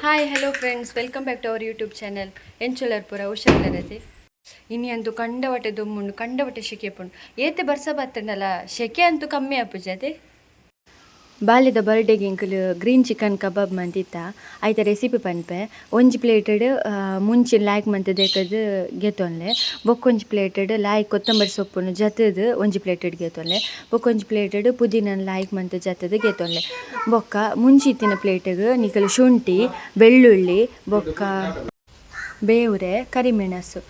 Hi hello friends, welcome back to our YouTube channel. ಎಂಚುಲರ್ ಪೂರ ಹುಷಾರ್ಲರತಿ. ಇನಿ ಅಂತೂ ಕಂಡವಟೆ ದೊಮ್ಮುಂಡು, ಕಂಡವಟೆ ಶೆಕೆ ಪುಂಡು. ಏತೆ ಬರ್ಸ ಬತ್ತಂಡಲ ಶೆಕೆ ಅಂತೂ ಕಮ್ಮಿ ಆಪುಜತೆ. ಬಾಲ್ಯದ ಬರ್ಡೇಗೆ ಎಂಕುಲು ಗ್ರೀನ್ ಚಿಕನ್ ಕಬಾಬ್ ಮಂತಿತ್ತ. ಐತ ರೆಸಿಪಿ ಪನ್ಪೆ. ಒಂಜಿ ಪ್ಲೇಟೆಡ್ ಮುಂಚಿ ಲಾಯ್ಕ್ ಮಂತ್ ದೇಕದ್ ಗೆತೊನ್ಲೆ. ಬೊಕ್ಕೊಂಜಿ ಪ್ಲೇಟೆಡ್ ಲಾಯ್ಕ್ ಕೊತ್ತಂಬರಿ ಸೊಪ್ಪುನು ಜತದ್ ಒಂಜಿ ಪ್ಲೇಟೆಡ್ ಗೆತೊನ್ಲೆ. ಬೊಕ್ಕೊಂಜಿ ಪ್ಲೇಟೆಡ್ ಪುದೀನನ್ ಲಾಯ್ಕ್ ಮಂತ್ ಜತದ್ ಗೆತೊನ್ಲೆ. ಬೊಕ್ಕ ಮುಂಚಿ ಇತ್ತಿನ ಪ್ಲೇಟಿಗ್ ನಿಕುಲು ಶುಂಠಿ, ಬೆಳ್ಳುಳ್ಳಿ, ಬೊಕ್ಕ ಬೇವುರೆ, ಕರಿಮೆಣಸು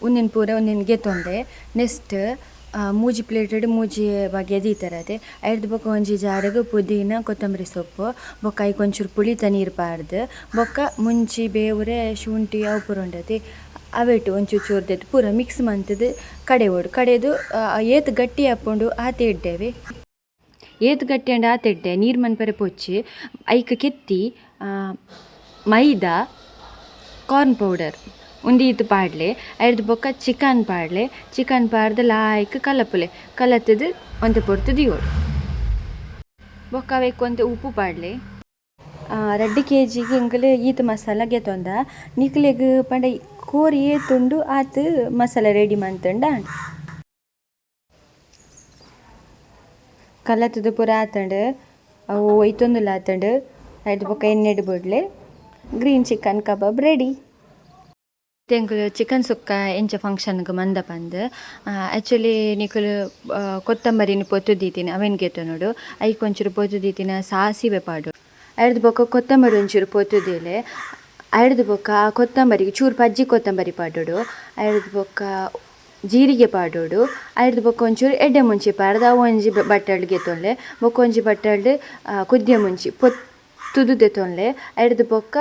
ಉಂದೆನ್ ಪೂರ ಉಂದೆನ್ ಗೆತೊಂಡೆ. ನೆಕ್ಸ್ಟ್ ಮೂಜಿ ಪ್ಲೇಟೆಡ್ ಮೂಜಿ ಬಗೆ ದೀತೆರ್ ಐರ್ದ್ ಬೊಕ ಒಂಜಿ ಜಾರುಗು ಪುದೀನ, ಕೊತ್ತಂಬರಿ ಸೊಪ್ಪು, ಬೊಕ್ಕ ಐಕ್ ಒಂಚೂರು ಪುಳಿತ ನೀರು ಪಾಡ್ದ್, ಬೊಕ್ಕ ಮುಂಚಿ, ಬೇವುರೆ, ಶುಂಠಿ ಅವು ಪೂರ ಉಂಡತೆ ಅವೆಟ್ ಒಂಚೂರು ಚೂರು ದೆತ್ತ್ ಪೂರ ಮಿಕ್ಸ್ ಮಂತುದು ಕಡೆವೊಡು. ಕಡೆದು ಏತ್ ಗಟ್ಟಿ ಆಪುಂಡು ಆತೆ ಎಡ್ಡೆವೆ. ಏತ್ ಗಟ್ಟಿ ಆಂಡ ಆತೆ ಎಡ್ಡೆ. ನೀರು ಮನ್ಪರೆ ಪೊಚ್ಚಿ. ಐಕ್ ಕೆತ್ತಿ, ಮೈದಾ, ಕಾರ್ನ್ ಪೌಡರ್ ಉಂದು ಈತ್ ಪಾಡ್ಲೆ. ಐರ್ದ್ ಬೊಕ್ಕ ಚಿಕನ್ ಪಾಡ್ಲೆ. ಚಿಕನ್ ಪಾಡ್ದ್ ಲಾಯ್ಕ್ ಕಲಪುಲೆ. ಕಲತುದು ಒಂತೆ ಪೊರ್ತು ದೀವೊಡು. ಬೊಕ್ಕ ಅವೆಕ್ ಒಂತೆ ಉಪ್ಪು ಪಾಡ್ಲೆ. 2 ಕೆಜಿಗ್ ಎಂಕುಲು ಈತ್ ಮಸಾಲ ಗೆತೊಂದ. ನಿಕ್ಲೆಗ್ ಪಂಡ ಕೋರಿ ಏತ್ ಉಂಡು ಆತ್ ಮಸಾಲ ರೆಡಿ ಮಂತುಂಡ ಆಂಡ್. ಕಲತುದು ಪೂರ ಆತುಂಡು. ಅವು ಒಯ್ತೊಂದುಲ ಆತುಂಡು. ಐರ್ದ್ ಬೊಕ್ಕ ಎಣ್ಣೆಡ್ ಬುಡ್ಲೆ. Green chicken kebab ready. ಎಂಕುಲು ಚಿಕನ್ ಸುಕ್ಕ ಎಂಚ ಫಂಕ್ಷನ್ಗ್ ಮಂದ ಪಂದ್. ಆಕ್ಚುಲಿ ನಿಕುಲು ಕೊತ್ತಂಬರಿನ್ ಪೊತ್ತು ದೀತಿನ ಅವೆನ್ ಗೆತೊನೊಡು. ಐಕ್ ಒಂಚೂರು ಪೊತ್ತು ದೀತಿನ ಸಾಸಿವೆ ಪಾಡೊಡು. ಐರ್ದ್ ಬೊಕ್ಕ ಕೊತ್ತಂಬರಿ ಒಂಚೂರು ಪೊತ್ತು ದೀಲೆ. ಐರ್ದ್ ಬೊಕ್ಕ ಆ ಕೊತ್ತಂಬರಿಗೆ ಚೂರು ಪಜ್ಜಿ ಕೊತ್ತಂಬರಿ ಪಾಡೊಡು. ಐರ್ದ್ ಬೊಕ್ಕ ಜೀರಿಗೆ ಪಾಡೊಡು. ಐರ್ದ್ ಬೊಕ್ಕ ಒಂಚೂರು ಎಡ್ಡೆ ಮುಂಚಿ ಪಾಡ್ದ್ ಅವು ಒಂಜಿ ಬಟ್ಟಲ್ಡ್ ಗೆತೊನ್ಲೆ. ಬೊಕ್ಕ ಒಂಜಿ ಬಟ್ಟಲ್ಡ್ ಕುದ್ಯ ಮುಂಚಿ ಪೊತ್ತುದು ದೆತೊನ್ಲೆ. ಐರ್ದ್ ಬೊಕ್ಕ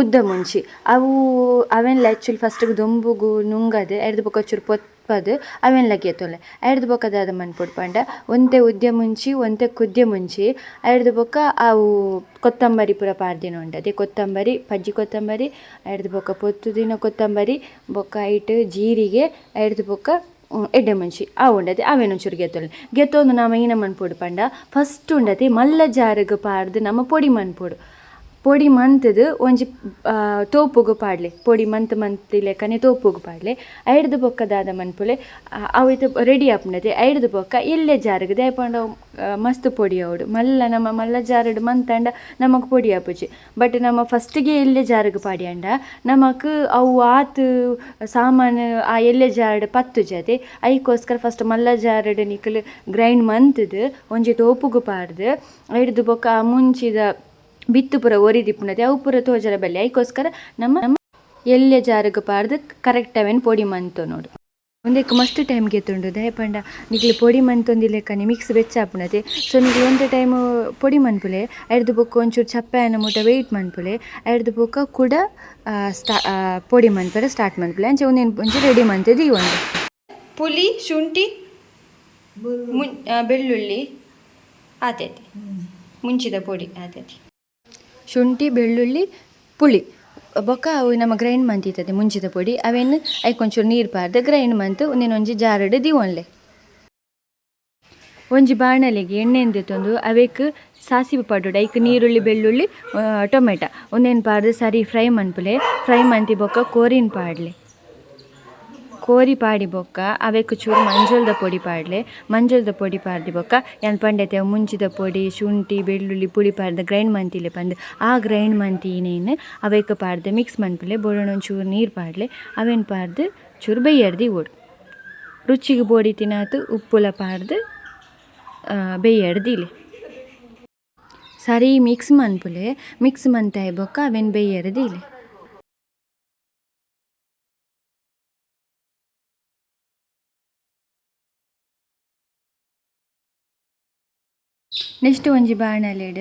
ಉದ್ದ ಮುಂಚಿ ಅವು ಅವೆನ್ಲ ಆಕ್ಚುಲಿ ಫಸ್ಟ್ ಗ್ ದೊಂಬುಗು ನುಂಗದ್ ಐರ್ದ್ ಬೊಕ್ಕ ಒಂಚೂರು ಪೊತ್ಪದ್ ಅವೆನ್ಲ ಗೆತೊನ್ಲೆ. ಐರ್ದ್ ಬೊಕ್ಕ ದಾದ ಮನ್ಪೊಡು ಪಂಡ ಒಂತೆ ಉದ್ಯ ಮುಂಚಿ, ಒಂತೆ ಕುದ್ಯ ಮುಂಚಿ, ಐರ್ದ್ ಬೊಕ್ಕ ಅವು ಕೊತ್ತಂಬರಿ ಪೂರ ಪಾಡ್ದಿನ ಉಂಡು. ಅದೇ ಕೊತ್ತಂಬರಿ, ಪಜ್ಜಿ ಕೊತ್ತಂಬರಿ, ಐರ್ದ್ ಬೊಕ್ಕ ಪೊತ್ತುದಿನ ಕೊತ್ತಂಬರಿ, ಬೊಕ್ಕ ಐಟ್ ಜೀರಿಗೆ, ಐರ್ದ್ ಬೊಕ್ಕ ಎಡ್ಡೆ ಮುಂಚಿ ಅವು ಉಂಡತೆ ಅವೆನ್ ಒಂಚೂರು ಗೆತೊನ್ಲೆ. ಗೆತೊಂದು ನಮ ಏನ ಮನ್ಪೊಡು ಪಂಡ ಫಸ್ಟ್ ಉಂಡತೆ ಮಲ್ಲ ಜಾರುಗು ಪಾಡ್ದ್ ನಮ ಪೊಡಿ ಮನ್ಪೊಡು. ಪೊಡಿ ಮಂತುದು ಒಂಜಿ ತೋಪುಗು ಪಾಡ್ಲೆ. ಪೊಡಿ ಮಂತ್ ಮಂತಿ ಲೆಕ್ಕನೆ ತೋಪುಗು ಪಾಡ್ಲೆ. ಐರ್ದ್ ಬೊಕ್ಕ ದಾದ ಮನ್ಪುಲೆ, ಅವು ಇತ್ತೆ ರೆಡಿ ಆಪುಂಡತೆ. ಐರ್ದ್ ಬೊಕ್ಕ ಎಲ್ಯ ಜಾರುಗು, ದಾಯೆ ಪಂಡ ಮಸ್ತ್ ಪೊಡಿ ಆವೊಡು. ಮಲ್ಲ ನಮ ಮಲ್ಲ ಜಾರುಡು ಮಂತಂಡ ನಮಕ್ ಪೊಡಿ ಆಪುಜಿ. ಬಟ್ ನಮ ಫಸ್ಟ್ಗೆ ಎಲ್ಯ ಜಾರುಗು ಪಾಡ್ಯಂಡ ನಮಕ್ ಅವು ಆತ್ ಸಾಮಾನು ಆ ಎಲ್ಯ ಜಾರುಡು ಪತ್ತುಜತೆ. ಐಕೋಸ್ಕರ ಫಸ್ಟ್ ಮಲ್ಲ ಜಾರುಡು ನಿಕುಲು ಗ್ರೈಂಡ್ ಮಂತುದು ಒಂಜಿ ತೋಪುಗು ಪಾಡ್ದ್, ಐರ್ದ್ ಬೊಕ್ಕ ಆ ಮುಂಚಿದ ಬಿತ್ತು ಪೂರ ಒರಿದಿಪ್ಪುನತೆ ಅವು ಪೂರ ತೋಜರೆ ಬಲ್ಲಿ. ಐಕೋಸ್ಕರ ನಮ್ಮ ಎಲ್ಯ ಜಾರುಗು ಪಾಡ್ದ್ ಕರೆಕ್ಟ್ ಅವೆನ್ ಪೊಡಿ ಮಂತೊನೊಡು. ಉಂದೆಕ್ ಮಸ್ತ್ ಟೈಮ್ ಗೆತುಂಡು. ದಾಯೆ ಪಂಡ ನಿಕ್ಲೆ ಪೊಡಿ ಮಂತೊಂದಿ ಲೆಕ್ಕನೆ ಮಿಕ್ಸ್ ಬೆಚ್ಚ ಆಪುನತೆ. ಸೊ ನಿಕ್ಲೆ ಒಂತೆ ಟೈಮ್ ಪೊಡಿ ಮನ್ಪುಲೆ. ಐರ್ದ್ ಬೊಕ್ಕ ಒಂಚೂರು ಚಪ್ಪೆ ಆಯಿನ ಮುಟ ವೇಟ್ ಮನ್ಪುಲೆ. ಐರ್ದ್ ಬೊಕ್ಕ ಕುಡ ಪೊಡಿ ಮನ್ಪೆರೆ ಸ್ಟಾರ್ಟ್ ಮನ್ಪುಲೆ. ಅಂಚ ಉಂದೆನ್ ಒಂಜಿ ರೆಡಿ ಮಂತ್ ದೀವೊನ್ಲೆ. ಪುಲಿ, ಶುಂಠಿ, ಬೆಳ್ಳುಳ್ಳಿ ಆತೇತಿ, ಮುಂಚಿದ ಪೊಡಿ ಆತೇತಿ. ಶುಂಠಿ, ಬೆಳ್ಳುಳ್ಳಿ, ಪುಳಿ, ಬೊಕ್ಕ ಅವು ನಮ್ಮ ಗ್ರೈಂಡ್ ಮಂತಿತ್ತದೆ ಮುಂಚಿದ ಪೊಡಿ ಅವೆನ್ ಐಕ್ ಒಂಚೂರು ನೀರು ಪಾಡ್ದ್ ಗ್ರೈಂಡ್ ಮಂತ್ ಉಂದೆನ್ ಒಂಜಿ ಜಾರುಡು ದೀವೊನ್ಲೆ. ಒಂಜಿ ಬಾಣಲೆಗ್ ಎಣ್ಣೆನ್ ದೆತ್ತೊಂದು ಅವೆಕ್ ಸಾಸಿವೆ ಪಾಡೊಡು. ಐಕ್ ನೀರುಳ್ಳಿ, ಬೆಳ್ಳುಳ್ಳಿ, ಟೊಮೆಟೊ ಉಂದೆನ್ ಪಾಡ್ದ್ ಸರಿ ಫ್ರೈ ಮನ್ಪುಲೆ. ಫ್ರೈ ಮಂತಿ ಬೊಕ್ಕ ಕೋರಿನ್ ಪಾಡ್ಲೆ. ಕೋರಿ ಪಾಡಿ ಬೊಕ್ಕ ಅವೆಕ್ ಚೂರು ಮಂಜೊಲ್ದ ಪೊಡಿ ಪಾಡ್ಲೆ. ಮಂಜೊಲ್ದ ಪೊಡಿ ಪಾಡ್ದಿ ಬೊಕ್ಕ ಯಾನ್ ಪಂಡೆತೆ ಮುಂಚಿದ ಪೊಡಿ, ಶುಂಠಿ, ಬೆಳ್ಳುಳ್ಳಿ, ಪುಳಿ ಪಾಡ್ದ್ ಗ್ರೈಂಡ್ ಮಂತಿಲೆ ಪಂದ್. ಆ ಗ್ರೈಂಡ್ ಮಂತಿನೇನ್ ಅವೆಕ್ ಪಾಡ್ದ್ ಮಿಕ್ಸ್ ಮನ್ಪುಲೆ. ಬೋಡಾಂಡ ಒಂಚೂರು ನೀರು ಪಾಡ್ಲೆ. ಅವೆನ್ ಪಾಡ್ದ್ ಚೂರು ಬೇಯ್ಯರ್ ದೀವೊಡು. ರುಚಿಗ್ ಬೋಡಿತ್ತಿನಾತ್ ಉಪ್ಪುಲ ಪಾಡ್ದ್ ಬೇಯ್ಯರ್ ದೀಲೆ. ಸರಿ ಮಿಕ್ಸ್ ಮನ್ಪುಲೆ. ಮಿಕ್ಸ್ ಮಂತಾಯಿ ಬೊಕ್ಕ ಅವೆನ್ ಬೇಯ್ಯರ್ ದೀಲೆ. ನೆಕ್ಸ್ಟ್ ಒಂಜಿ ಬಾಣಲೆಡ್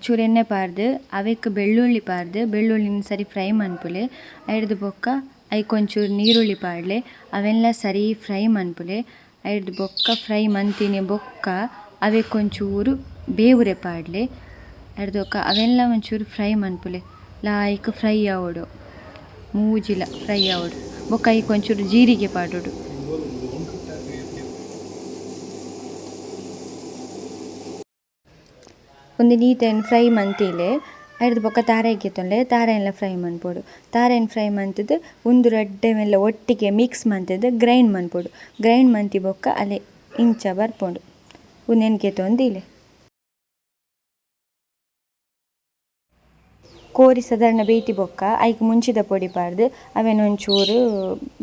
ಚೂರು ಎಣ್ಣೆ ಪಾಡ್ದ್ ಅವೆಕ್ ಬೆಳ್ಳುಳ್ಳಿ ಪಾಡ್ದ್ ಬೆಳ್ಳುಳ್ಳಿನ್ ಸರಿ ಫ್ರೈ ಮನ್ಪುಲೆ. ಐರ್ದ್ ಬೊಕ್ಕ ಐಕ್ ಒಂಚೂರು ನೀರುಳ್ಳಿ ಪಾಡ್ಲೆ. ಅವೆನ್ಲ ಸರಿ ಫ್ರೈ ಮನ್ಪುಲೆ. ಐರ್ದ್ ಬೊಕ್ಕ ಫ್ರೈ ಮಂತಿನಿ ಬೊಕ್ಕ ಅವೆಕ್ ಒಂಚೂರು ಬೇವುರೆ ಪಾಡ್ಲೆ. ಐರ್ದ್ ಬೊಕ್ಕ ಅವೆನ್ಲ ಒಂಚೂರು ಫ್ರೈ ಮನ್ಪುಲೆ. ಲಾಯ್ಕ್ ಫ್ರೈ ಆವೊಡು, ಮೂಜಿಲ ಫ್ರೈ ಆವೊಡು. ಬೊಕ್ಕ ಐಕ್ ಒಂಚೂರು ಜೀರಿಗೆ ಪಾಡೊಡು. ಉಂದು ನೀಟನ್ ಫ್ರೈ ಮಂತಿಲೆ. ಐರ್ದ್ ಬೊಕ್ಕ ತಾರಾಯಿ ಗೆತೊನ್ಲೆ ತಾರಾಯಿನ್ಲ ಫ್ರೈ ಮನ್ಪೊಡು ತಾರಾಯಿನ್ ಫ್ರೈ ಮಂತುದು ಉಂದು ರಡ್ಡೆ ಮೆಲ್ಲ ಒಟ್ಟಿಗೆ ಮಿಕ್ಸ್ ಮಂತುದು ಗ್ರೈಂಡ್ ಮನ್ಪೊಡು ಗ್ರೈಂಡ್ ಮಂತಿ ಬೊಕ್ಕ ಅಲೆ ಇಂಚ ಬರ್ಪುಂಡು ಉಂದೆನ್ ಗೆತೊಂದು ದೀಲೆ. ಕೋರಿ ಸಾಧಾರಣ ಬೇಯ್ತಿ ಬೊಕ್ಕ ಐಕ್ ಮುಂಚಿದ ಪೊಡಿ ಪಾಡ್ದ್ ಅವೆನ್ ಒಂಚೂರು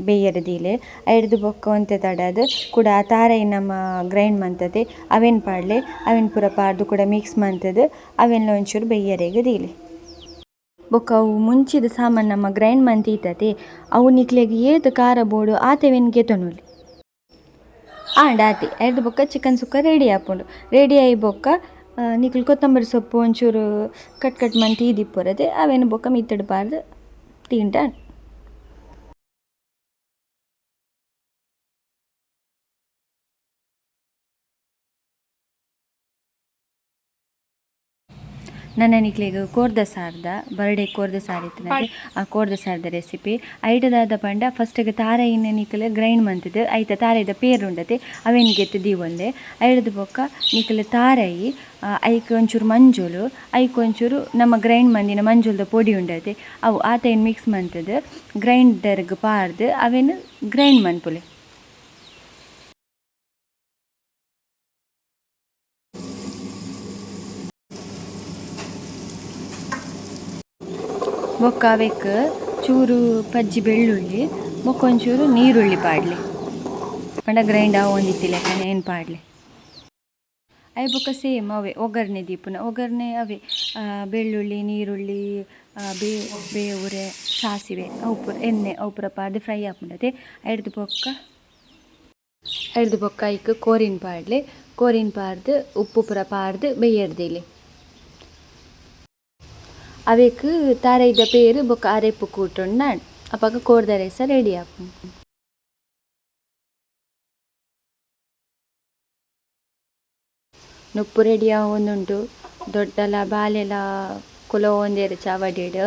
ಬೇಯರೆ ದೀಲೆ ಐರ್ದ್ ಬೊಕ್ಕ ಒಂತೆ ತಡಾದ್ ಕುಡ ಆ ತಾರಾಯಿ ನಮ ಗ್ರೈಂಡ್ ಮಂತುದು ಅವೆನ್ ಪಾಡ್ಲೆ ಅವೆನ್ ಪೂರ ಪಾಡ್ದ್ ಕುಡ ಮಿಕ್ಸ್ ಮಂತುದು ಅವೆನ್ಲ ಒಂಚೂರು ಬೇಯರೆಗ್ ದೀಲೆ. ಬೊಕ್ಕ ಅವು ಮುಂಚಿದ ಸಾಮಾನ್ ನಮ ಗ್ರೈಂಡ್ ಮಂತಿ ಇತ್ತತೆ ಅವು ನಿಕ್ಲೆಗ್ ಏತ್ ಖಾರ ಬೋಡು ಆತೆವೆನ್ ಗೆತೊನೊಲಿ. ಆಂಡ ಆತೆ ಐರ್ದ್ ಬೊಕ್ಕ ಚಿಕನ್ ಸುಕ್ಕ ರೆಡಿ ಆಪುಂಡು. ರೆಡಿ ಆಯಿ ಬೊಕ್ಕ ನಿಕುಲು ಕೊತ್ತಂಬರಿ ಸೊಪ್ಪು ಒಂಚೂರು ಕಟ್ ಕಟ್ ಮಂತ್ ದೀದಿಪ್ಪೊರತೆ ಅವೆನ್ ಬೊಕ್ಕ ಮಿತ್ತ್‌ಡ್ ಪಾಡ್ದ್ ತಿಂಡ. ನನ ನಿಕ್ಲೆಗ್ ಕೋರ್ದ ಸಾರ್ದ ಬರ್ಡೆ ಕೋರ್ದ ಸಾರ್ ಇತ್ತಿನತೆ ಆ ಕೋರ್ದ ಸಾರ್ದ ರೆಸಿಪಿ ಐಟ್ ದಾದ ಪಂಡ ಫಸ್ಟ್‌ಗ್ ತಾರಾಯಿನ್ ನಿಕುಲು ಗ್ರೈಂಡ್ ಮಂತುದು ಐತ ತಾರಾಯಿದ ಪೇರ್ ಉಂಡತೆ ಅವೆನ್ ಗೆತ್ತ್ ದೀವೊನ್ಲೆ ಐರ್ದ್ ಬೊಕ್ಕ ನಿಕುಲು ತಾರಾಯಿ ಐಕ್ ಒಂಚೂರು ಮಂಜೊಲು ಐಕ್ ಒಂಚೂರು ನಮ ಗ್ರೈಂಡ್ ಮಂದಿನ ಮಂಜೊಲ್ದ ಪೊಡಿ ಉಂಡತೆ ಅವು ಆತೈನ್ ಮಿಕ್ಸ್ ಮಂತುದು ಗ್ರೈಂಡರ್‌ಗ್ ಪಾಡ್ದ್ ಅವೆನ್ ಗ್ರೈಂಡ್ ಮನ್ಪುಲೆ. ಬೊಕ್ಕ ಅವೆಕ್ ಚೂರು ಪಜ್ಜಿ ಬೆಳ್ಳುಳ್ಳಿ ಬೊಕ್ಕ ಒಂಚೂರು ನೀರುಳ್ಳಿ ಪಾಡ್ಲೆ ಪಂಡ ಗ್ರೈಂಡ್ ಆವೊಂದಿತ್ತಿಲೆಕ್ಕನೆ ಐನ್ ಪಾಡ್ಲೆ. ಐ ಬೊಕ್ಕ ಸೇಮ್ ಅವೇ ಒಗ್ಗರಣೆ ದೀಪುನ ಒಗ್ಗರಣೆ ಅವೇ ಬೆಳ್ಳುಳ್ಳಿ ನೀರುಳ್ಳಿ ಬೇವುರೆ ಸಾಸಿವೆ ಅವು ಪೂರ ಎಣ್ಣೆ ಅವು ಪೂರ ಪಾಡ್ದ್ ಫ್ರೈ ಆಪುಂಡತೆ ಐರ್ದ್ ಬೊಕ್ಕ ಐಕ್ ಕೋರಿನ್ ಪಾಡ್ಲೆ ಕೋರಿನ್ ಪಾಡ್ದ್ ಉಪ್ಪು ಪೂರ ಪಾಡ್ದ್ ಬೇಯರೆ ದೀಲೆ. ಅವೆಕ್ ತಾರಾಯಿದ ಪೇರ್ ಬೊಕ್ಕ ಅರೆಪು ಕೂಟೊಂಡ ಅಪಗ ಕೋರ್ದ ರೈಸ ರೆಡಿ ಆಪುಂಡು. ನುಪ್ಪು ರೆಡಿ ಆವೊಂದುಂಡು ದೊಡ್ಡಲ ಬಾಲೆಲ ಕುಲೋಂದೆರ್ ಚಾವಡಿಡ್.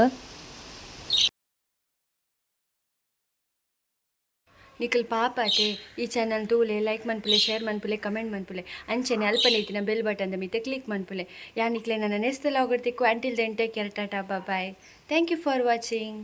ನಿಕುಲು ಪಾಪತೆ ಈ ಚಾನೆಲ್ ತೂಲೆ ಲೈಕ್ ಮನ್ಪುಲೆ ಶೇರ್ ಮನ್ಪುಲೆ ಕಮೆಂಟ್ ಮನ್ಪುಲೆ ಅಂಚನೆ ಅಲ್ಪನೆ ಇತ್ತಿನ ಬೆಲ್ ಬಟನ್ ದ ಮಿತ್ತ್ ಕ್ಲಿಕ್ ಮನ್ಪುಲೆ ಯಾನ್ ನಿಕ್ಲೆನ ನೆಕ್ಸ್ಟ್ ವ್ಲಾಗ್ ಡ್ ತಿಕ್ಕುವೆ until then take care tata bye. Thank you for watching.